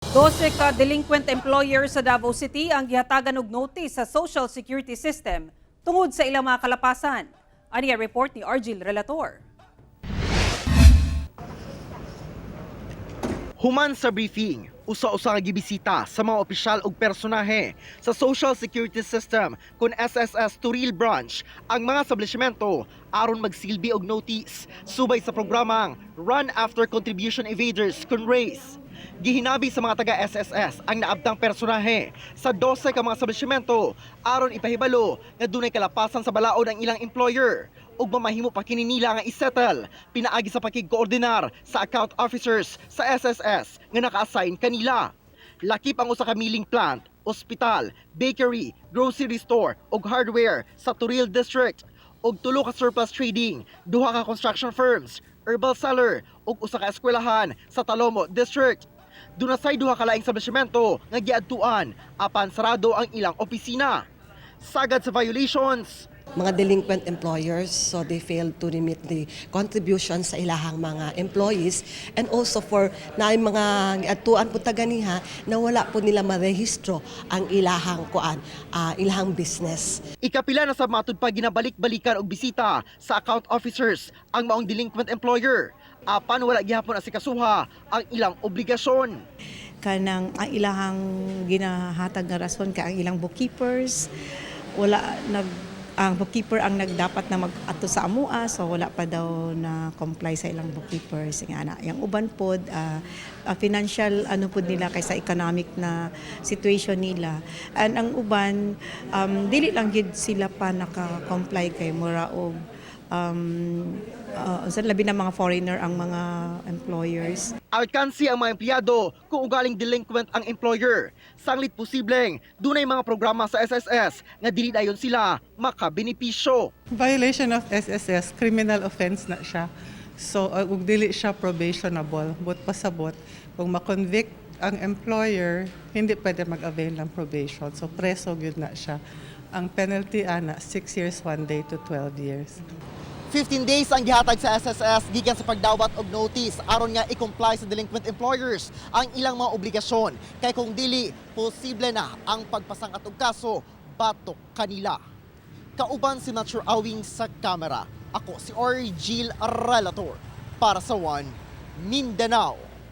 12 ka delinquent employer sa Davao City ang gihatagan og notice sa Social Security System tungod sa ilang mga kalapasan. Ani ang report ni Argil Relator. Human sa briefing, usa-usa nga gibisita sa mga opisyal ug personahe sa Social Security System kun SSS Toril Branch ang mga establishmento aron magsilbi og notice subay sa programang Run After Contribution Evaders kun RACE. Gihinabi sa mga taga SSS ang naabtang personahe sa 12 ka mga establishmento aron ipahibalo nga dunay kalapasan sa balaod ang ilang employer ug mamahimo pa kini nila nga isettle pinaagi sa pakigkoordinar sa account officers sa SSS nga naka-assign kanila. Lakip ang usa ka milling plant, ospital, bakery, grocery store ug hardware sa Toril District ug tulo ka surplus trading, duha ka construction firms, herbal seller ug usa ka eskwelahan sa Talomo District. Duna say duha ka laing establishmento nga giadtuan apan sarado ang ilang opisina. Sagad sa violations, mga delinquent employers, so they failed to remit the contributions sa ilahang mga employees, and also for na mga atuan po taganiha na wala po nila marehistro ang ilahang kuan, ilahang business. Ikapila na sa matud pa ginabalik-balikan og bisita sa account officers ang maong delinquent employer. Apan wala gihapon asikasuha ang ilang obligasyon. Kanang ang ilahang ginahatag nga rason kay ang ilang bookkeepers wala nag, ang bookkeeper ang nagdapat na mag-ato sa amua, so wala pa daw na comply sa ilang bookkeepers nga ana. Yang uban pod, financial ano pod nila kaysa economic na situation nila, and ang uban, dili lang gid sila pa naka-comply kay mura og sa labi na mga foreigner ang mga employers. Alkansi ang mga empleyado kung ugaling delinquent ang employer. Sanglit posibleng dunay mga programa sa SSS nga dili dayon sila makabenepisyo. Violation of SSS, criminal offense na siya. So, ug dili siya probationable. But pasabot, kung ma-convict ang employer, hindi pwede mag-avail ng probation. So, preso gyud na siya. Ang penalty ana, 6 years, 1 day to 12 years. 15 days ang gihatag sa SSS gikan sa pagdawat og notice aron nga i-comply sa delinquent employers ang ilang mga obligasyon, kay kung dili, posible na ang pagpasangkat og kaso batok kanila. Kauban si Nature Awing sa kamera. Ako si Orgil Relator para sa One Mindanao.